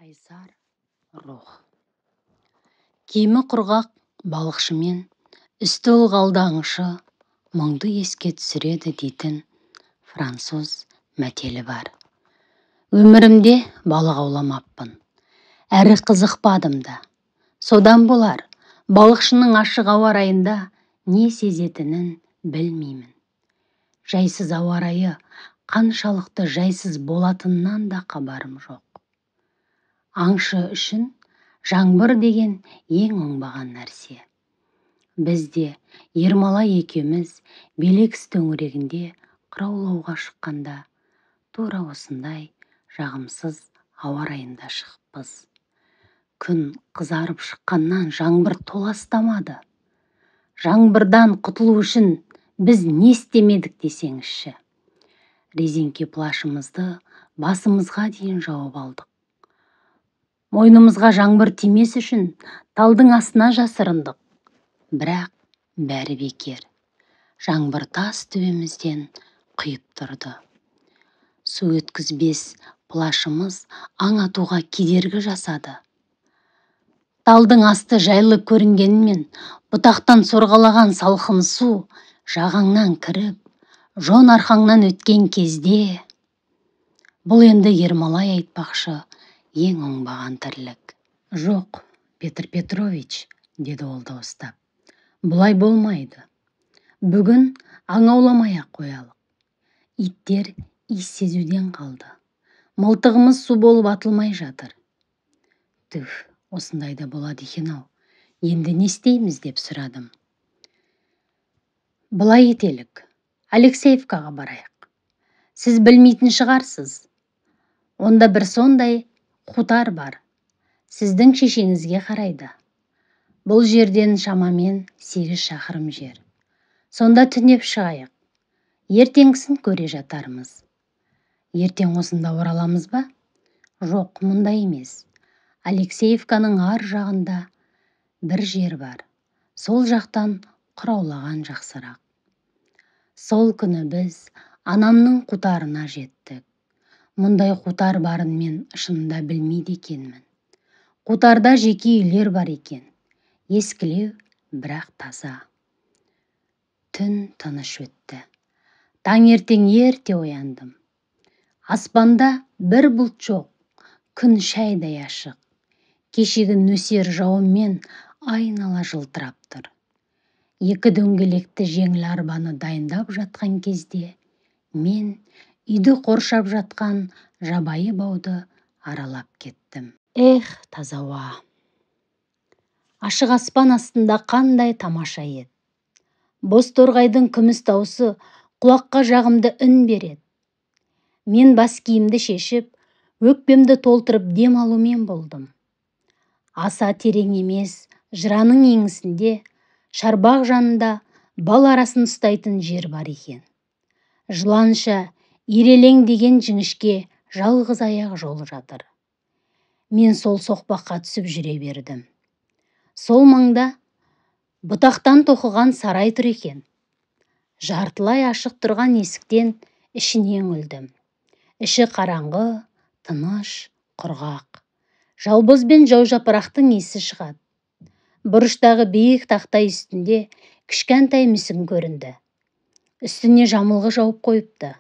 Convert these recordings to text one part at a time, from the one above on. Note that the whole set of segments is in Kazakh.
Қайсар рух. Киімі құрғақ балықшымен үсті ылғалды аңшы мұңды еске түсіреді дейтін француз мәтелі бар. Өмірімде балық ауламаппын. Әрі қызықпадым да. Содан болар, балықшының ашық ауа райында не сезетінін білмеймін. Жайсыз ауа райы қаншалықты жайсыз болатынынан да хабарым жоқ. Аңшы үшін жаңбыр деген ең оңбаған нәрсе. Біз де Ермолай екеуміз Белекс төңірегінде қыраулауға шыққанда тура осындай жағымсыз ауа райында шығыппыз. Күн қызарып шыққаннан жаңбыр толастамады. Жаңбырдан құтылу үшін біз не істемедік десеңізші. Резеңке плашымызды басымызға дейін жауып алдық. Мойнымызға жаңбыр тимес үшін талдың астына жасырындық. Бірақ бәрі бекер. Жаңбыр тас төбемізден құйып тұрды. Су өткізбес плашымыз аң атуға кедергі жасады. Талдың асты жайлы көрінгенімен бұтақтан сорғалаған салқын су жағаңнан кіріп, жон арқаңнан өткен кезде, бұл енді Ермолай айтпақшы ең оңбаған тірлік. Жоқ, Петр Петрович, деді ол дауыстап. Бұлай болмайды. Бүгін аң ауламай-ақ қоялық. Иттер иіс сезуден қалды. Мылтығымыз су болып атылмай жатыр. Түф, осындай да болады екен-ау. Енді не істейміз деп сұрадым. Былай етелік. Алексеевкаға барайық. Сіз білмейтін шығарсыз. Онда бір сондай қутар бар. Сіздің шешеңізге қарайды. Бұл жерден шамамен 8 шақырым жер. Сонда түнеп шығайық. Ертеңгісін көре жатармыз. Ертең осында ораламыз ба? Жоқ, мұнда емес. Алексеевканың ар жағында бір жер бар. Сол жақтан қыраулаған жақсырақ. Сол күні біз анамның қутарына жеттік. Мұндай қутар барын мен шынында білмейді екенмін. Қутарда жеке үйлер бар екен. Ескілеу, бірақ таза. Түн тыныш өтті. Таңертең ерте ояндым. Аспанда бір бұлт жоқ, күн шайдай ашық. Кешегі нөсер жауынмен айнала жылтырап тұр. Екі дөңгелекті жеңіл арбаны дайындап жатқан кезде мен үйді қоршап жатқан жабайы бауды аралап кеттім. Эх, таза ауа! Ашық аспан астында қандай тамаша еді. Бозторғайдың күміс даусы құлаққа жағымды үн береді. Мен бас киімді шешіп, өкпемді толтырып дем алумен болдым. Аса терең емес, жыраның еңісінде, шарбақ жанында бал арасын ұстайтын жер бар екен. Жыланша ирелең деген жіңішке жалғыз аяқ жол жатыр. Мен сол соқпаққа түсіп жүре бердім. Сол маңда бұтақтан тоқыған сарай тұр екен. Жартылай ашық тұрған есіктен ішіне үңілдім. Іші қараңғы, тыныш, құрғақ. Жалбыз бен жаужапырақтың иісі шығады. Бұрыштағы биік тақтай үстінде кішкентай мүсін көрінді. Үстіне жамылғы жауып қойыпты.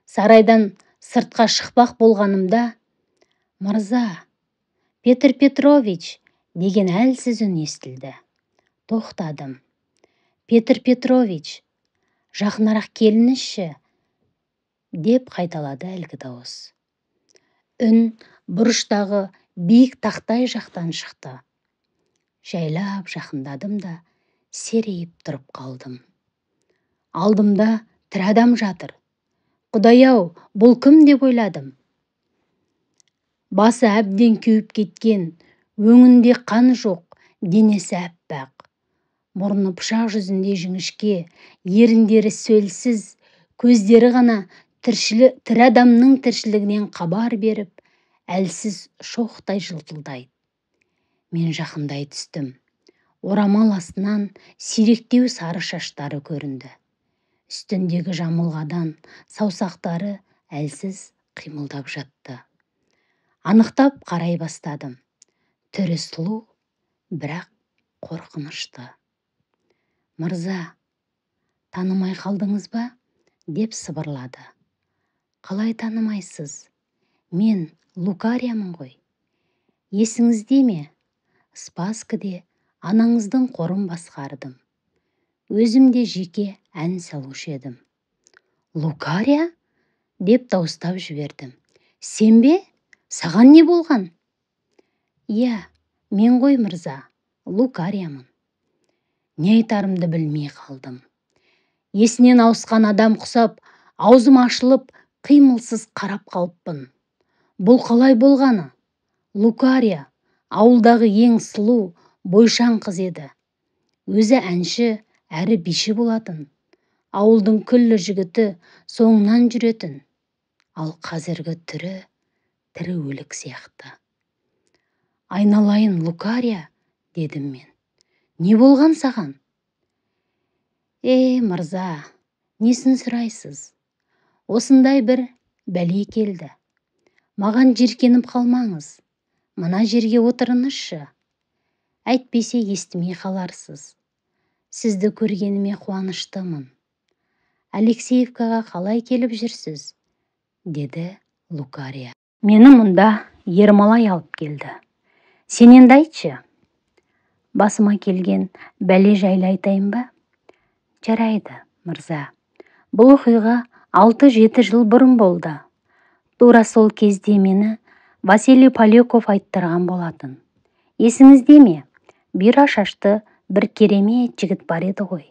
Сарайдан сыртқа шықпақ болғанымда, «Мырза, Петр Петрович» деген әлсіз үн естілді. Тоқтадым. «Петр Петрович, жақынырақ келіңізші», деп қайталады әлгі дауыс. Үн бұрыштағы биік тақтай жақтан шықты. Жайлап жақындадым да серейіп тұрып қалдым. Алдымда тірі адам жатыр. Құдай-ау, бұл кім деп ойладым. Басы әбден кеуіп кеткен, өңінде қан жоқ, денесі әппақ. Мұрны пышақ жүзіндей жіңішке, еріндері сөлсіз, көздері ғана тірі адамның тіршілігінен хабар беріп, әлсіз шоқтай жылтылдайды. Мен жақындай түстім. Орамал астынан сиректеу сары шаштары көрінді. Үстіндегі жамылғадан саусақтары әлсіз қимылдап жатты. Анықтап қарай бастадым. Түрі сұлу, бірақ қорқынышты. Мырза, танымай қалдыңыз ба? Деп сыбырлады. Қалай танымайсыз? Мен Лукариямын ғой. Есіңізде ме? Спаскіде анаңыздың қорын басқардым. Өзім де жеке ән салушы едім. Лукария? Деп дауыстап жібердім. Сен бе? Саған не болған? Иә, мен ғой мырза, Лукариямын. Не айтарымды білмей қалдым. Есінен ауысқан адам құсап, аузым ашылып, қимылсыз қарап қалыппын. Бұл қалай болғаны? Лукария ауылдағы ең сұлу, бойшаң қыз еді. Өзі әнші, әрі биші болатын. Ауылдың күллі жігіті соңынан жүретін. Ал қазіргі түрі тірі өлік сияқты. Айналайын, Лукария, дедім мен. Не болған саған? Е, мырза, несін сұрайсыз? Осындай бір бәле келді. Маған жиіркеніп қалмаңыз. Мына жерге отырыңызшы. Әйтпесе естімей қаларсыз. Сізді көргеніме қуаныштымын. Алексеевкаға қалай келіп жүрсіз? Деді Лукария. Мені мұнда Ермолай алып келді. Сен енді айтшы. Басыма келген бәле жайлы айтайын ба? Жарайды, мырза. Бұл оқиға 6-7 жыл бұрын болды. Тура сол кезде мені Василий Поляков айттырған болатын. Есіңізде ме? Бұйра шашты бір керемет жігіт бар еді ғой.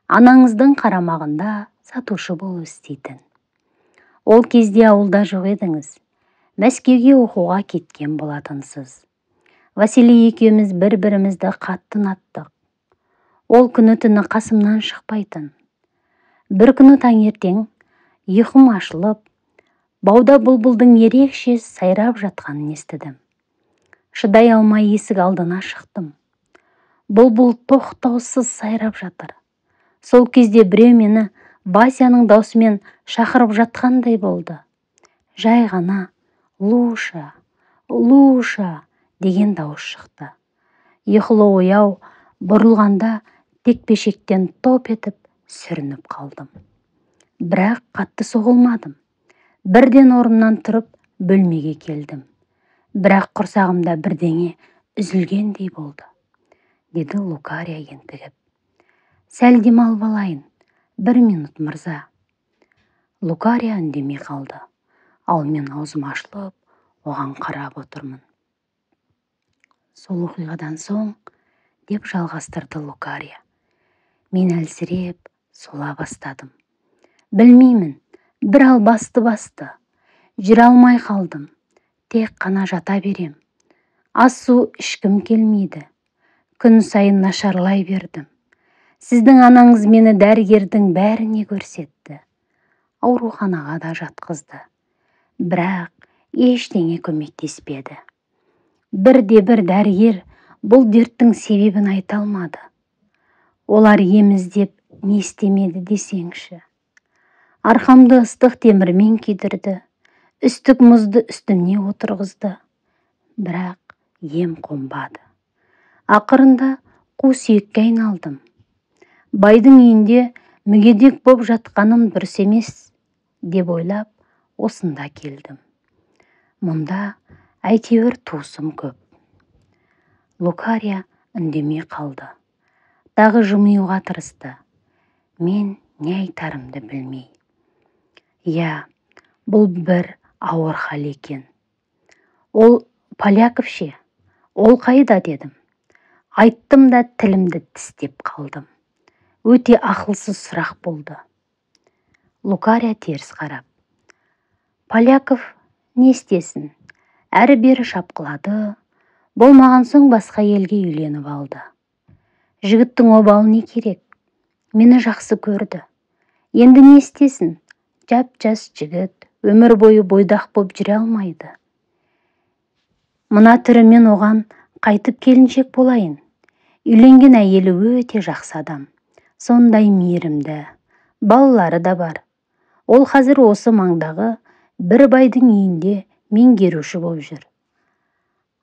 Анаңыздың қарамағында сатушы болып істейтін. Ол кезде ауылда жоқ едіңіз. Мәскеуге оқуға кеткен болатынсыз. Василий екеуміз бір-бірімізді қатты ұнаттық. Ол күні түні қасымнан шықпайтын. Бір күні таңертең ұйқым ашылып, бауда бұлбұлдың ерекше сайрап жатқанын естідім. Шыдай алмай есік алдына шықтым. Бұлбұл тоқтаусыз сайрап жатыр. Сол кезде біреу мені Васяның даусымен шақырып жатқандай болды. Жай ғана «Луша, Луша» деген дауыс шықты. Ұйқылы ояу бұрылғанда текпешектен топ етіп сүрініп қалдым. Бірақ қатты соғылмадым. Бірден орнымнан тұрып бөлмеге келдім. Бірақ құрсағымда бірдеңе үзілгендей болды, деді Лукария ентігіп. Сәл демалып алайын, 1 минут, мырза. Лукария үндемей қалды. Ал мен аузым ашылып, оған қарап отырмын. Сол оқиғадан соң, деп жалғастырды Лукария, мен әлсіреп сола бастадым. Білмеймін, бір албасты басты. Жүре алмай қалдым. Тек қана жата берем. Ас су ішкім келмейді. Күн сайын нашарлай бердім. Сіздің анаңыз мені дәрігердің бәріне көрсетті. Ауруханаға да жатқызды. Бірақ ештеңе көмектеспеді. Бірде-бір дәрігер бұл дерттің себебін айта алмады. Олар ем іздеп не істемеді десеңші. Арқамды ыстық темірмен күйдірді, үстік мұзды үстімне отырғызды. Бірақ ем қонбады. Ақырында қу сүйекке айналдым. Байдың үйінде мүгедек боп жатқаным дұрыс емес деп ойлап, осында келдім. Мұнда әйтеуір туысым көп. Лукария үндемей қалды. Тағы жымиюға тырысты. Мен не айтарымды білмей. Иә, бұл бір ауыр хал екен. Ол Поляков ше? Ол қайда дедім. Айттым да тілімді тістеп қалдым. Өте ақылсыз сұрақ болды. Лукария теріс қарап. Поляков не істесін? Әрі-бері шапқылады, болмаған соң басқа елге үйленіп алды. Жігіттің обалы не керек? Мені жақсы көрді. Енді не істесін? Жап-жас жігіт, өмір бойы бойдақ боп жүре алмайды. Мына түрімен оған қайтып келіншек болайын. Үйленген әйелі өте жақсы адам. Сондай мейірімді. Балалары да бар. Ол қазір осы маңдағы бір байдың үйінде меңгеруші боп жүр.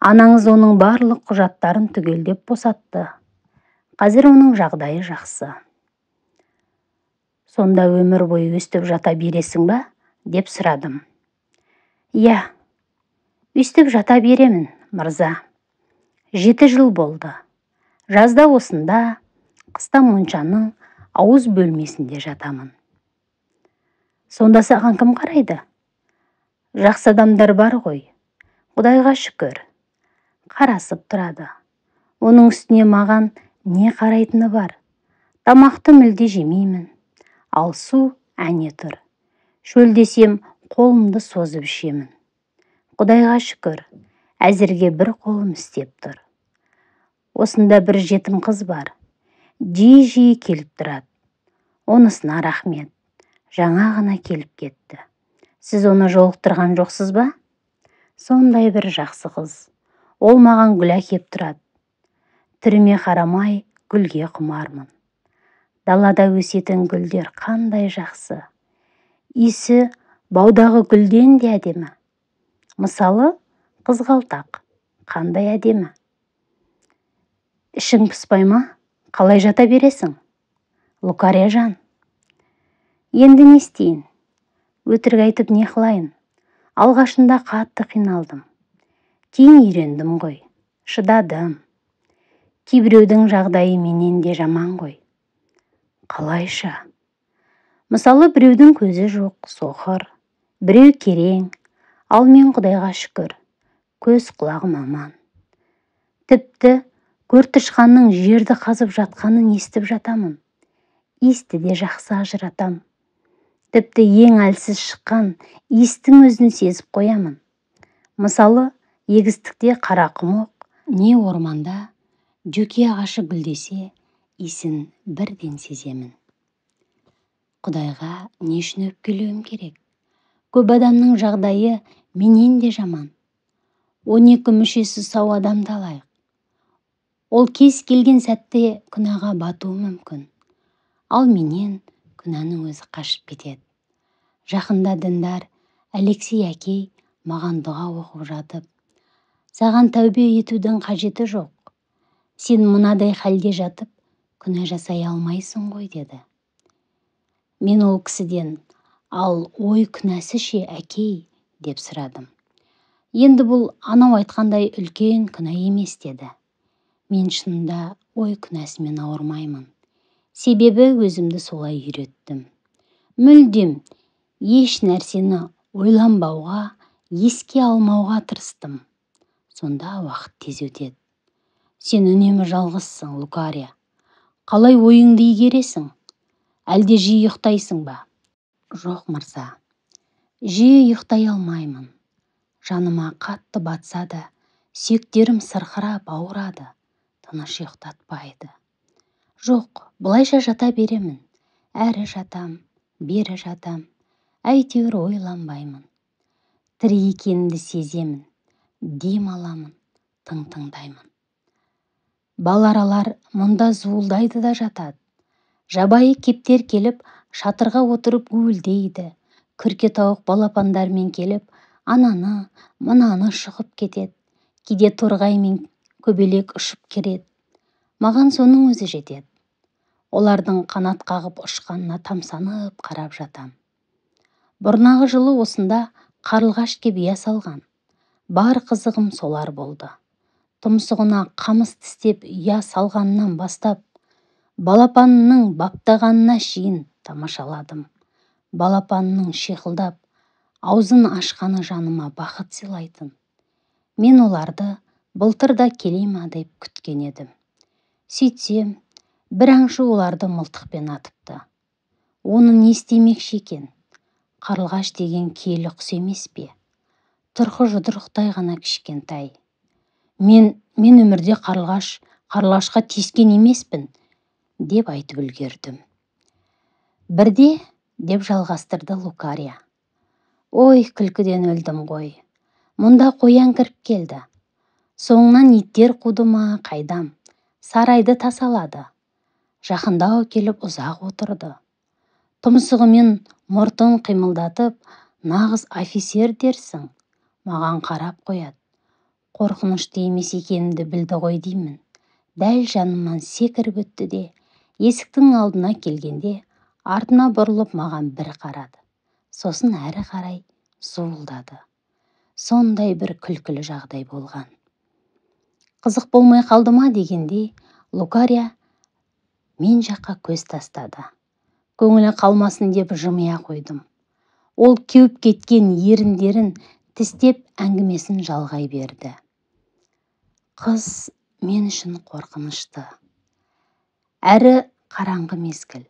Анаңыз оның барлық құжаттарын түгелдеп босатты. Қазір оның жағдайы жақсы. Сонда өмір бойы өстіп жата бересің ба? Деп сұрадым. Иә, өстіп жата беремін, мырза. 7 жыл болды. Жазда осында, қыста моншаның ауыз бөлмесінде жатамын. Сонда саған кім қарайды? Жақсы адамдар бар ғой. Құдайға шүкір. Қарасып тұрады. Оның үстіне маған не қарайтыны бар? Тамақты мүлде жемеймін. Ал су әне тұр. Шөлдесем қолымды созып ішемін. Құдайға шүкір, әзірге бір қолым істеп тұр. Осында бір жетім қыз бар. Жиі-жиі келіп тұрады. Онысына рахмет. Жаңа ғана келіп кетті. Сіз оны жолықтырған жоқсыз ба? Сондай бір жақсы қыз. Ол маған гүл әкеп тұрады. Түріме қарамай гүлге құмармын. Далада өсетін гүлдер қандай жақсы. Иісі баудағы гүлден де әдемі. Мысалы, қызғалдақ қандай әдемі. Ішің пыспай ма? Қалай жата бересің? Лукария жан. Енді не істейін? Өтірік айтып не қылайын? Алғашында қатты қиналдым. Кейін үйрендім ғой, шыдадым. Кейбіреудің жағдайы менен де жаман ғой. Қалайша? Мысалы, біреудің көзі жоқ, соқыр, біреу керең, ал мен Құдайға шүкір, көз құлағым аман. Тіпті көртышқанның жерді қазып жатқанын естіп жатамын. Иісті де жақсы ажыратам. Тіпті ең әлсіз шыққан иістің өзін сезіп қоямын. Мысалы, егістікте қарақұмық, не орманда жөке ағашы гүлдесе, иісін бірден сеземін. Құдайға не үшін өпкелеуім керек? Көп адамның жағдайы менен де жаман. 12 мүшесі сау адамды алайық. Ол кез келген сәтте күнәға батуы мүмкін. Ал менен күнәнің өзі қашып кетеді. Жақында діндар Алексей әкей маған дұға оқып жатып, саған тәубе етудің қажеті жоқ. Сен мынадай халде жатып, күнә жасай алмайсың ғой, деді. Мен ол кісіден, ал ой күнәсі ше, әкей, деп сұрадым. Енді бұл анау айтқандай үлкен күнә емес, деді. Мен шынында ой күнәсімен ауырмаймын. Себебі өзімді солай үйреттім. Мүлдем еш нәрсені ойланбауға, еске алмауға тырыстым. Сонда уақыт тез өтеді. Сен үнемі жалғызсың, Лукария. Қалай ойыңды игересің? Әлде жиі ұйықтайсың ба? Жоқ, мырза. Жиі ұйықтай алмаймын. Жаныма қатты батса да, сүйектерім сырқырап ауырады, тыныш ұйықтатпайды. Жоқ, былайша жата беремін. Әрі жатам, бері жатам, әйтеуір ойланбаймын. Тірі екенімді сеземін, дем аламын, тың тыңдаймын. Баларалар мұнда зуылдайды да жатады. Жабайы кептер келіп, шатырға отырып гуілдейді. Күрке тауық балапандармен келіп, ананы, мынаны шұқып кетеді. Кейде торғай мен көбелек ұшып келеді. Маған соның өзі жетеді. Олардың қанат қағып ұшқанына тамсанып қарап жатам. Бұрнағы жылы осында қарлығаш кеп ұя салған. Бар қызығым солар болды. Тұмсығына қамыс тістеп ұя салғаннан бастап, балапанының баптағанына шейін тамашаладым. Балапанның шиқылдап, аузын ашқаны жаныма бақыт сыйлайтын. Мен оларды былтыр да келе ма деп күткен едім. Сөйтсем, бір аңшы оларды мылтықпен атыпты. Оны не істемекші екен? Қарлығаш деген киелі құс емес пе? Тұрқы жұдырықтай ғана кішкентай. Мен өмірде қарлығашқа тиіскен емеспін, деп айтып үлгердім. Бірде, деп жалғастырды Лукария. Ой, күлкіден өлдім ғой. Мұнда қоян кіріп келді. Соңынан иттер қуды ма, қайдам. Сарайды тасалады. Жақындау келіп ұзақ отырды. Тұмсығымен мұртын қимылдатып, нағыз офицер дерсің. Маған қарап қояды. Қорқынышты емес екенімді білді ғой деймін. Дәл жанымнан секіріп өтті де, есіктің алдына келгенде артына бұрылып маған бір қарады. Сосын әрі қарай зуылдады. Сондай бір күлкілі жағдай болған. Қызық болмай қалды ма дегендей, Лукария мен жаққа көз тастады. Көңілі қалмасын деп жымия қойдым. Ол кеуіп кеткен еріндерін тістеп әңгімесін жалғай берді. Қыз мен үшін қорқынышты. Әрі қараңғы мезгіл.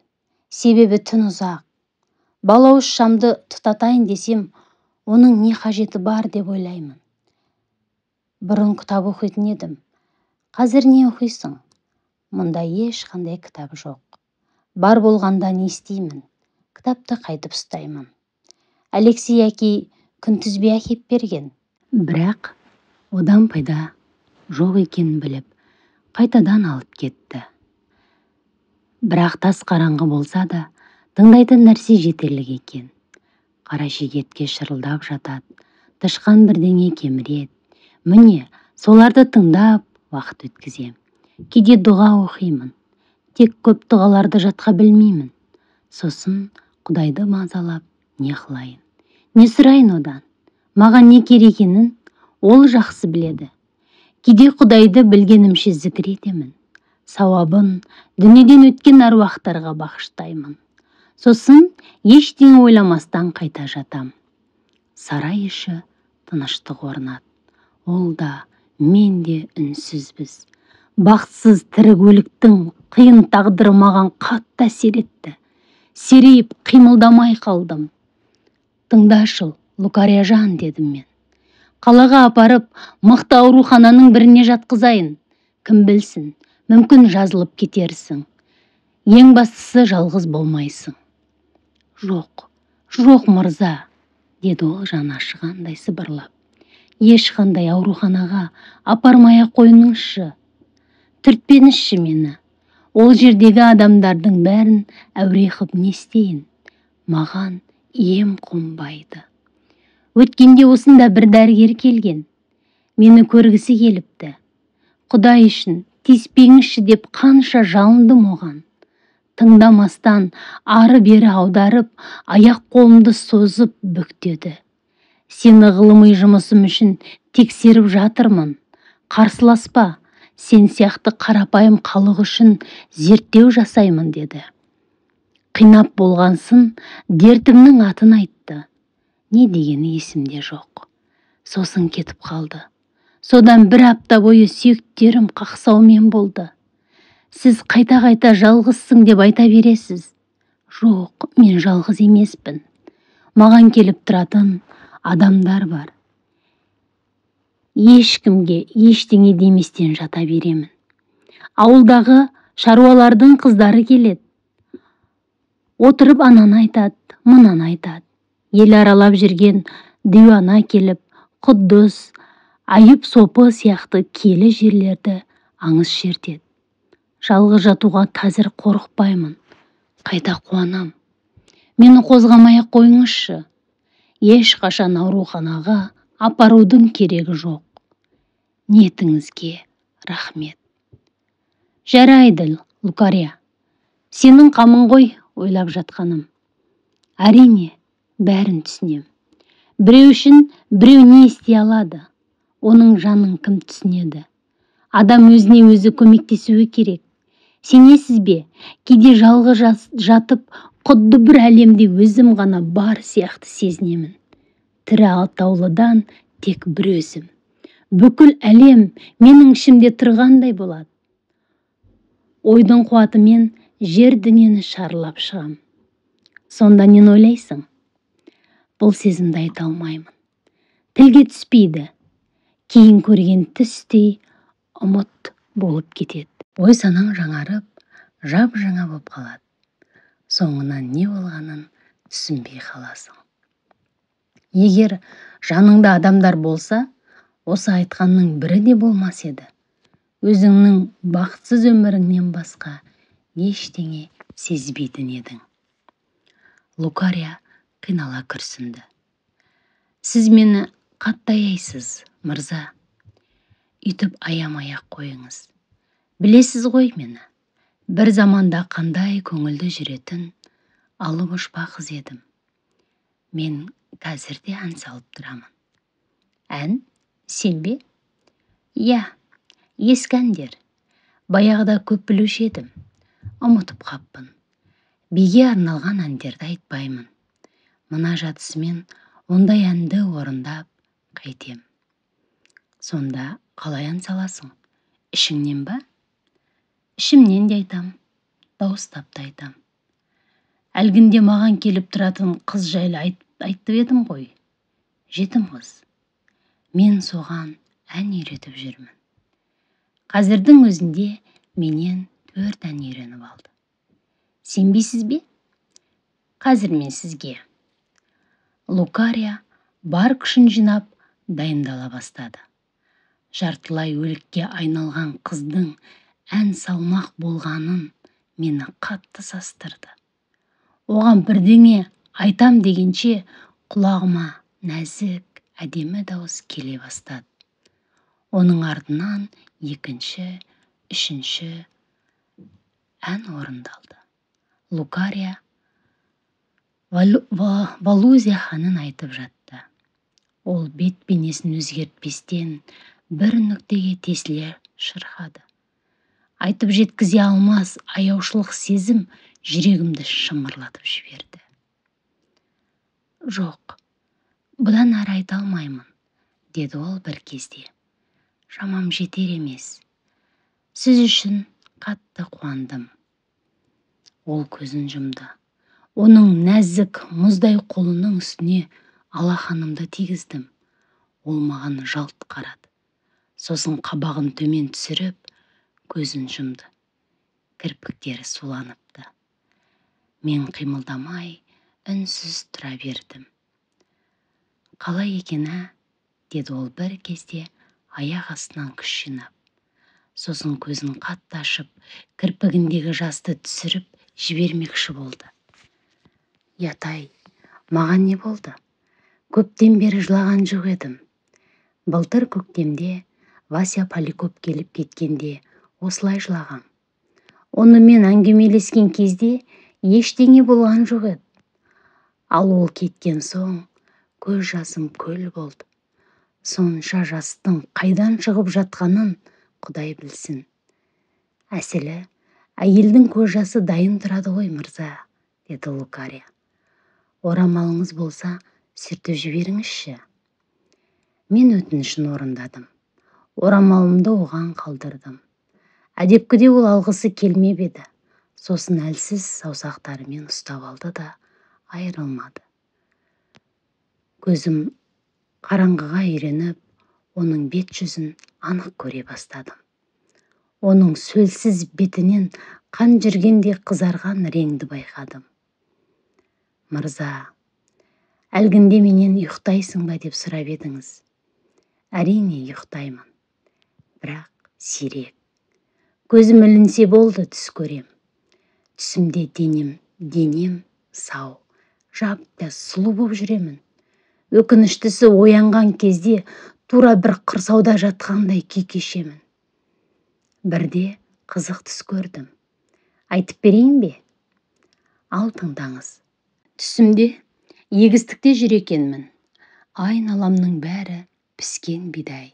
Себебі түн ұзақ. Балауыз шамды тұтатайын десем, оның не қажеті бар деп ойлаймын. Бұрын кітап оқитын едім. Қазір не оқисың? Мұнда ешқандай кітап жоқ. Бар болғанда не істеймін? Кітапты қайтып ұстаймын. Алексей әкей күнтізбе әкеп берген. Бірақ одан пайда жоқ екенін біліп, қайтадан алып кетті. Бірақ тас қараңғы болса да, тыңдайтын нәрсе жетерлік екен. Қара шегетке шырылдап жатады, тышқан бірдеңе кеміреді. Міне, соларды тыңдап уақыт өткізем. Кейде дұға оқимын. Тек көп дұғаларды жатқа білмеймін. Сосын Құдайды мазалап не қылайын? Не сұрайын одан? Маған не керек екенін ол жақсы біледі. Кейде Құдайды білгенімше зікір етемін. Сауабын дүниеден өткен әруақтарға бағыштаймын. Сосын ештеңе ойламастан қайта жатам. Сарай іші тыныштық орнады. Ол да, мен де үнсізбіз. Бақытсыз тірі өліктің қиын тағдыры маған қатты әсер етті. Серейіп қимылдамай қалдым. Тыңдашы, Лукарияжан, дедім мен. Қалаға апарып, мықты аурухананың біріне жатқызайын. Кім білсін, мүмкін жазылып кетерсің. Ең бастысы жалғыз болмайсың. Жоқ, жоқ, мырза, деді ол жаны ашығандай сыбырлап. Ешқандай ауруханаға апармай-ақ қойыңызшы. Түртпеңізші мені. Ол жердегі адамдардың бәрін әуре қып не істейін? Маған ем қонбайды. Өткенде осында бір дәрігер келген. Мені көргісі келіпті. Құдай үшін тиіспеңізші деп қанша жалындым оған. Тыңдамастан ары-бері аударып, аяқ қолымды созып бүктеді. Сені ғылыми жұмысым үшін тексеріп жатырмын. Қарсыласпа, сен сияқты қарапайым халық үшін зерттеу жасаймын, деді. Қинап болғансын дертімнің атын айтты. Не дегені есімде жоқ. Сосын кетіп қалды. Содан бір апта бойы сүйектерім қақсаумен болды. Сіз қайта-қайта жалғызсың деп айта бересіз. Жоқ, мен жалғыз емеспін. Маған келіп тұратын адамдар бар. Ешкімге ештеңе деместен жата беремін. Ауылдағы шаруалардың қыздары келеді. Отырып ананы айтады, мынаны айтады. Ел аралап жүрген диуана келіп, Құддыс, Айып сопы сияқты киелі жерлерді аңыз шертеді. Жалғыз жатуға қазір қорықпаймын, қайта қуанам. Мені қозғамай-ақ қойыңызшы. Ешқашан ауруханаға апарудың керегі жоқ. Ниетіңізге рахмет. Жарайды, Лукария, сенің қамың ғой ойлап жатқаным. Әрине, бәрін түсінем. Біреу үшін біреу не істей алады? Оның жанын кім түсінеді? Адам өзіне өзі көмектесуі керек. Сенесіз бе, кейде жалғыз жатып, құдды бір әлемде өзім ғана бар сияқты сезінемін. Тірі атаулыдан тек бір өзім. Бүкіл әлем менің ішімде тұрғандай болады. Ойдың қуатымен жер дүниені шарлап шығам. Сонда нені ойлайсың? Бұл сезімді айта алмаймын. Тілге түспейді. Кейін көрген түстей ұмыт болып кетеді. Ой санаң жаңарып, жап-жаңа болып қалады. Соңынан не болғанын түсінбей қаласың. Егер жаныңда адамдар болса, осы айтқанның бірі де болмас еді. Өзіңнің бақытсыз өміріңнен басқа ештеңе сезбейтін едің. Лукария қинала күрсінді. Сіз мені Қатты аяйсыз, мырза. Үйтіп аямай-ақ қойыңыз. Білесіз ғой мені. Бір заманда қандай көңілді жүретін алып ұшпа қыз едім. Мен қазір де ән салып тұрамын. Ән? Сен бе? Иә, ескі әндер. Баяғыда көп білуші едім. Ұмытып қаппын. Биге арналған әндерді айтпаймын. Мына жатысымен ондай әнді орындап қайтем. Сонда қалай ән саласың? Ішіңнен ба? Ішімнен де айтам, дауыстап та айтам. Әлгінде маған келіп тұратын қыз жайлы айтып едім ғой. Жетім қыз. Мен соған ән үйретіп жүрмін. Қазірдің өзінде менен 4 ән үйреніп алды. Сенбейсіз бе? Қазір мен сізге. Лукария бар күшін жинап дайындала бастады. Жартылай өлікке айналған қыздың ән салмақ болғанын мені қатты састырды. Оған бірдеңе айтам дегенше құлағыма нәзік, әдемі дауыс келе бастады. Оның артынан екінші, үшінші ән орындалды. Лукария Валузия ханын айтып жатты. Ол бет бейнесін өзгертпестен бір нүктеге тесіле шырқады. Айтып жеткізе алмас аяушылық сезім жүрегімді шымырлатып жіберді. Жоқ, бұдан әрі айта алмаймын, деді ол бір кезде. Шамам жетер емес. Сіз үшін қатты қуандым. Ол көзін жұмды. Оның нәзік мұздай қолының үстіне алақанымды тигіздім. Ол маған жалт қарады. Сосын қабағын төмен түсіріп, көзін жұмды. Кірпіктері суланыпты. Мен қимылдамай, үнсіз тұра бердім. Қалай екен, ә? Деді ол бір кезде аяқ астынан күш жинап. Сосын көзін қатты ашып, кірпігіндегі жасты түсіріп жібермекші болды. Ұят-ай, маған не болды? Көптен бері жылаған жоқ едім. Былтыр көктемде Вася Поликоп келіп кеткенде осылай жылағам. Онымен әңгімелескен кезде ештеңе болған жоқ еді. Ал ол кеткен соң көз жасым көл болды. Сонша жастың қайдан шығып жатқанын Құдай білсін. Әсілі, әйелдің көз жасы дайын тұрады ғой, мырза, деді Лукария. Орамалыңыз болса, сүртіп жіберіңізші. Мен өтінішін орындадым. Орамалымды оған қалдырдым. Әдепкіде ол алғысы келмеп еді. Сосын әлсіз саусақтарымен ұстап алды да айырылмады. Көзім қараңғыға үйреніп, оның бет жүзін анық көре бастадым. Оның сөлсіз бетінен қан жүргендей қызарған реңді байқадым. Мырза, әлгінде менен ұйықтайсың ба деп сұрап едіңіз. Әрине ұйықтаймын, бірақ сирек. Көзім ілінсе болды, түс көрем. Түсімде денем сау, жап-жас сұлу боп жүремін. Өкініштісі оянған кезде тура бір қырсауда жатқандай күй кешемін. Бірде қызық түс көрдім. Айтып берейін бе? Ал тыңдаңыз. Түсімде егістікте жүр екенмін. Айналамның бәрі піскен бидай.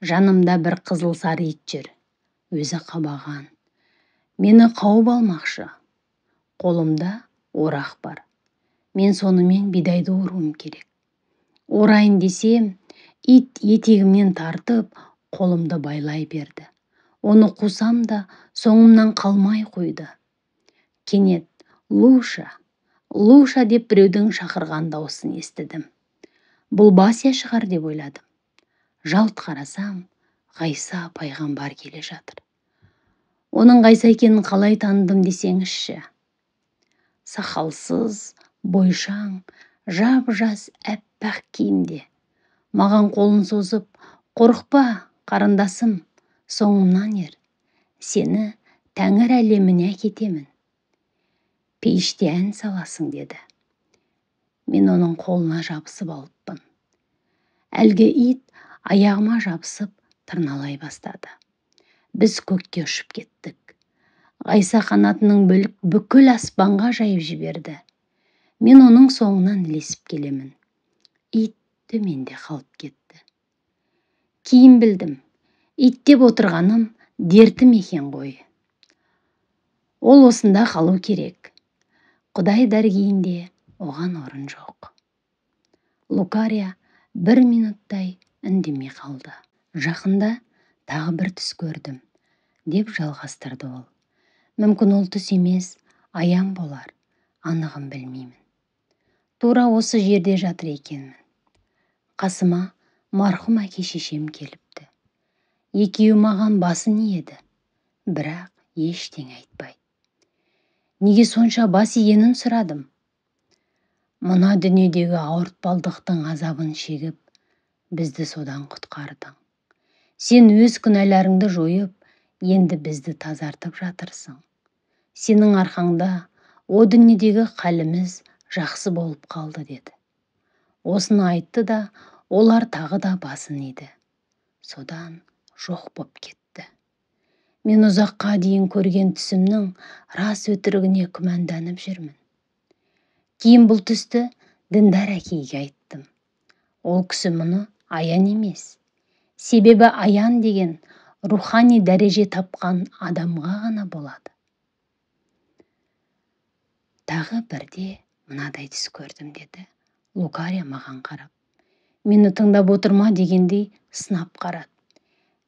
Жанымда бір қызыл сары ит жүр. Өзі қабаған. Мені қауып алмақшы. Қолымда орақ бар. Мен сонымен бидайды оруым керек. Орайын десем, ит етегімнен тартып, қолымды байлай берді. Оны қусам да, соңымнан қалмай қойды. Кенет, Луша, Луша деп біреудің шақырған дауысын естідім. Бұл Вася шығар деп ойладым. Жалт қарасам, Ғайса пайғамбар келе жатыр. Оның Ғайса екенін қалай таныдым десеңізші. Сақалсыз, бойшаң, жап-жас әппақ киімде. Маған қолын созып, қорықпа, қарындасым, соңымнан ер. Сені тәңір әлеміне әкетемін. Пейіште ән саласың, деді. Мен оның қолына жабысып алыппын. Әлгі ит аяғыма жабысып тырналай бастады. Біз көкке ұшып кеттік. Ғайса қанатының бүкіл аспанға жайып жіберді. Мен оның соңынан ілесіп келемін. Ит төменде қалып кетті. Кейін білдім, ит деп отырғаным дертім екен ғой. Ол осында қалу керек. Құдай дәргейінде оған орын жоқ. Лукария бір минуттай үндемей қалды. Жақында тағы бір түс көрдім, деп жалғастырды ол. Мүмкін ол түс емес, аян болар, анығын білмеймін. Тура осы жерде жатыр екенмін. Қасыма марқұм әке-шешем келіпті. Екеуі маған басын иеді, бірақ ештеңе айтпайды. Неге сонша бас игенін сұрадым. Мына дүниедегі ауыртпалдықтың азабын шегіп, бізді содан құтқардың. Сен өз күнәларыңды жойып, енді бізді тазартып жатырсың. Сенің арқаңда о дүниедегі халіміз жақсы болып қалды, деді. Осыны айтты да, олар тағы да басын иді. Содан жоқ боп кетті. Мен ұзаққа дейін көрген түсімнің рас өтірігіне күмәнданып жүрмін. Кейін бұл түсті діндар әкейге айттым. Ол кісі мұны аян емес. Себебі аян деген рухани дәреже тапқан адамға ғана болады. Тағы бірде мынадай түс көрдім, деді Лукария маған қарап. Мені тыңдап отырма дегендей сынап қарады.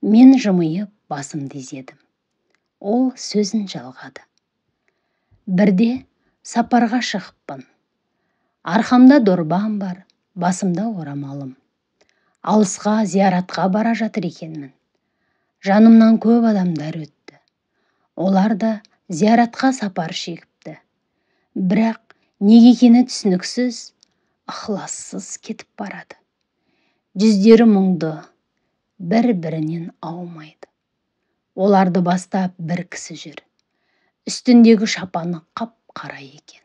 Мен жымиып басымды изедім. Ол сөзін жалғады. Бірде сапарға шығыппын. Арқамда дорбам бар, басымда орамалым. Алысқа зияратқа бара жатыр екенмін. Жанымнан көп адамдар өтті. Олар да зияратқа сапар шегіпті. Бірақ неге екені түсініксіз, ықылассыз кетіп барады. Жүздері мұңды, бір-бірінен аумайды. Оларды бастап бір кісі жүр. Үстіндегі шапаны қап-қара екен.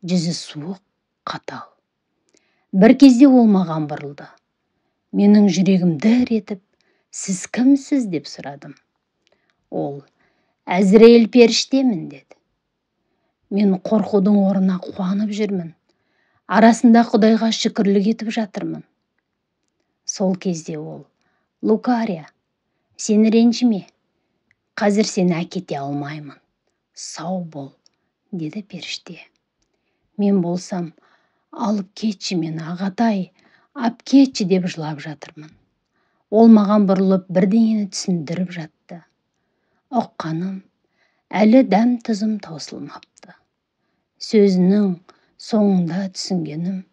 Жүзі суық, қатал. Бір кезде ол маған бұрылды. Менің жүрегім дір етіп, сіз кімсіз деп сұрадым. Ол, Әзірейіл періштемін, деді. Мен қорқудың орнына қуанып жүрмін. Арасында Құдайға шүкірлік етіп жатырмын. Сол кезде ол, Лукария, сені ренжіме. Қазір сені әкете алмаймын. Сау бол, деді періште. Мен болсам, алып кетші мені, ағатай, ап кетші деп жылап жатырмын. Ол маған бұрылып бірдеңені түсіндіріп жатты. Ұққаным, әлі дәм тұзым таусылмапты. Сөзінің соңында түсінгенім,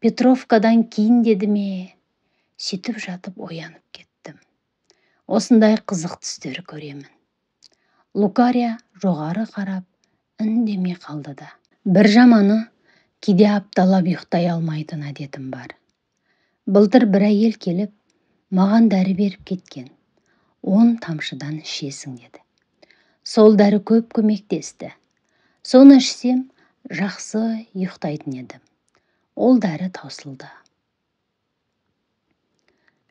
Петровкадан кейін деді ме, сөйтіп жатып оянып кеттім. Осындай қызық түстер көремін. Лукария жоғары қарап, үндемей қалды да. Бір жаманы, кейде апталап ұйықтай алмайтын әдетім бар. Былтыр бір әйел келіп, маған дәрі беріп кеткен. 10 тамшыдан ішесің, деді. Сол дәрі көп көмектесті. Соны ішсем, жақсы ұйықтайтын едім. Ол дәрі таусылды.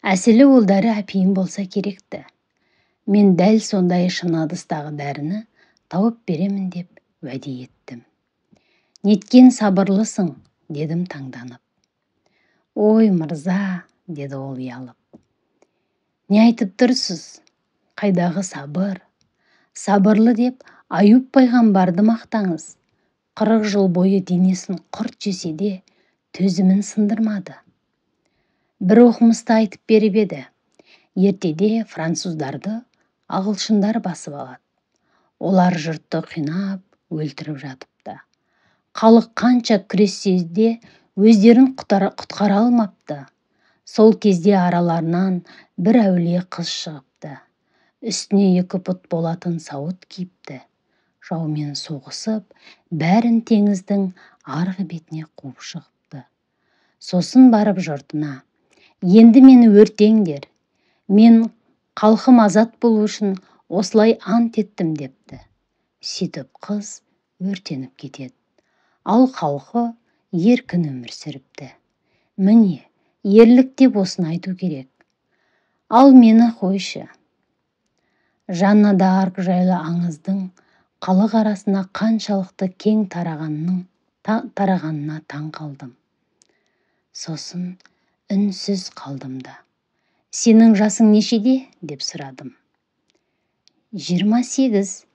Әсілі ол дәрі әпейін болса керекті. Мен дәл сондай шыны ыдыстағы дәріні тауып беремін деп уәде еттім. Неткен сабырлысың, дедім таңданып. Ой, мырза, деді ол ұялып. Не айтып тұрсыз? Қайдағы сабыр? Сабырлы деп Аюп пайғамбарды мақтаңыз. 40 жыл бойы денесін құрт жесе де төзімін сындырмады. Бір оқымысты айтып беріп еді. Ертеде француздарды ағылшындар басып алады. Олар жұртты қинап, өлтіріп жатыпты. Халық қанша күрессе де өздерін құтқара алмапты. Сол кезде араларынан бір әулие қыз шығыпты. Үстіне 2 пұт болатын сауыт киіпті. Жаумен соғысып, бәрін теңіздің арғы бетіне қуып шығыпты. Сосын барып жұртына, енді мені өртеңдер, мен халқым азат болу үшін осылай ант еттім депті. Сөйтіп қыз өртеніп кетеді. Ал халқы еркін өмір сүріпті. Міне, Ерлік деп осыны айту керек. Ал мені қойшы. Жанна д'Арк жайлы аңыздың халық арасына қаншалықты кең тарағанына таң қалдым. Сосын үнсіз қалдым да. Сенің жасың нешеде? Деп сұрадым. 28.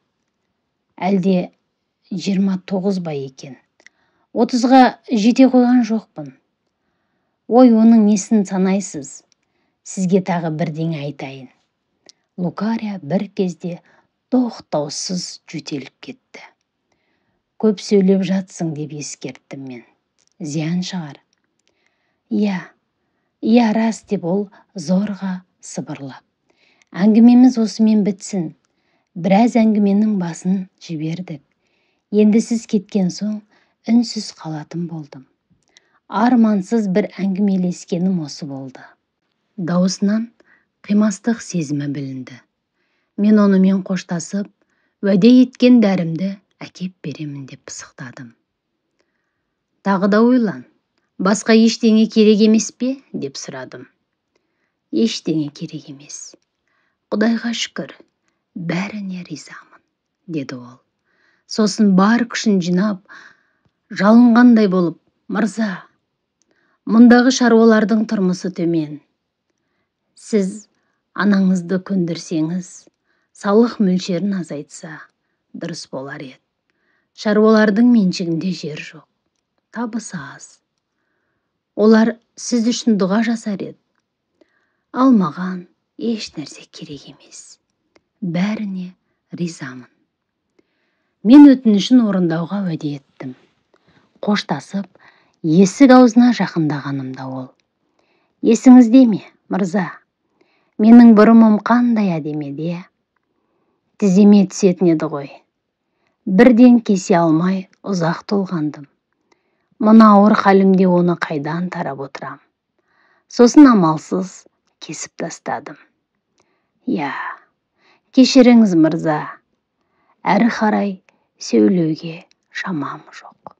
Әлде 29 ба екен? 30-ға жете қойған жоқпын. Ой, оның несін санайсыз? Сізге тағы бірдеңе айтайын. Лукария бір кезде тоқтаусыз жөтеліп кетті. Көп сөйлеп жатсың деп ескерттім мен. Зиян шығар. Иә, иә, рас деп ол зорға сыбырлап. Әңгімеміз осымен бітсін. Біраз әңгіменің басын жібердік. Енді сіз кеткен соң үнсіз қалатын болдым. Армансыз бір әңгімелескенім осы болды. Дауысынан қимастық сезімі білінді. Мен онымен қоштасып, уәде еткен дәрімді әкеп беремін деп пысықтадым. Тағы да ойлан, басқа ештеңе керек емес пе? Деп сұрадым. Ештеңе керек емес. Құдайға шүкір, бәріне ризамын, деді ол. Сосын бар күшін жинап, жалынғандай болып, мырза, мұндағы шаруалардың тұрмысы төмен. Сіз анаңызды көндірсеңіз, салық мөлшерін азайтса, дұрыс болар еді. Шаруалардың меншігінде жер жоқ, табысы аз. Олар сіз үшін дұға жасар еді. Ал маған еш нәрсе керек емес. Бәріне ризамын. Мен өтінішін орындауға уәде еттім. Қоштасып, есік аузына жақындағанымда ол: Есіңізде ме, мырза? Менің бұрымым қандай әдемі еді, тіземе түсетін еді ғой. Бірден кесе алмай ұзақ толғандым. Мына ауыр халімде оны қайдан тарап отырам? Сосын амалсыз кесіп тастадым. Я, кешіріңіз, мырза, әрі қарай сөйлеуге шамам жоқ.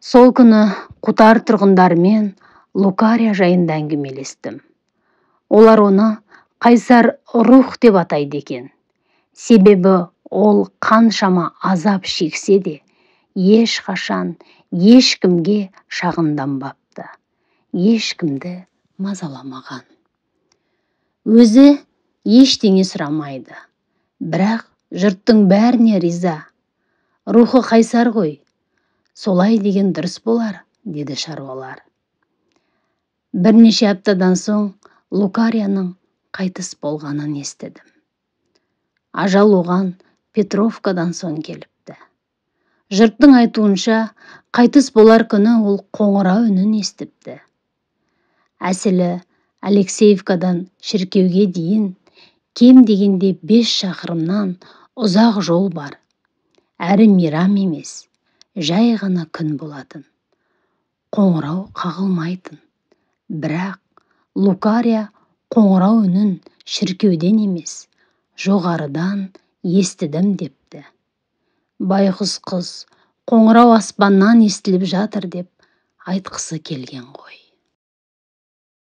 Сол күні Құтар тұрғындарымен Лукария жайында әңгімелестім. Олар оны қайсар рух деп атайды екен. Себебі ол қаншама азап шексе де, ешқашан ешкімге шағынданбапты, ешкімді мазаламаған. Өзі ештеңе сұрамайды, бірақ жұрттың бәріне риза. Рухы қайсар ғой, солай деген дұрыс болар, деді шаруалар. Бірнеше аптадан соң Лукарияның қайтыс болғанын естідім. Ажал оған Петровкадан соң келіпті. Жұрттың айтуынша, қайтыс болар күні ол қоңырау үнін естіпті. Әсілі Алексеевкадан шіркеуге дейін кем дегенде 5 шақырымнан ұзақ жол бар. Әрі мейрам емес, жай ғана күн болатын. Қоңырау қағылмайтын. Бірақ Лукария қоңырау үнін шіркеуден емес, жоғарыдан естідім депті. Байғұс қыз қоңырау аспаннан естіліп жатыр деп айтқысы келген ғой.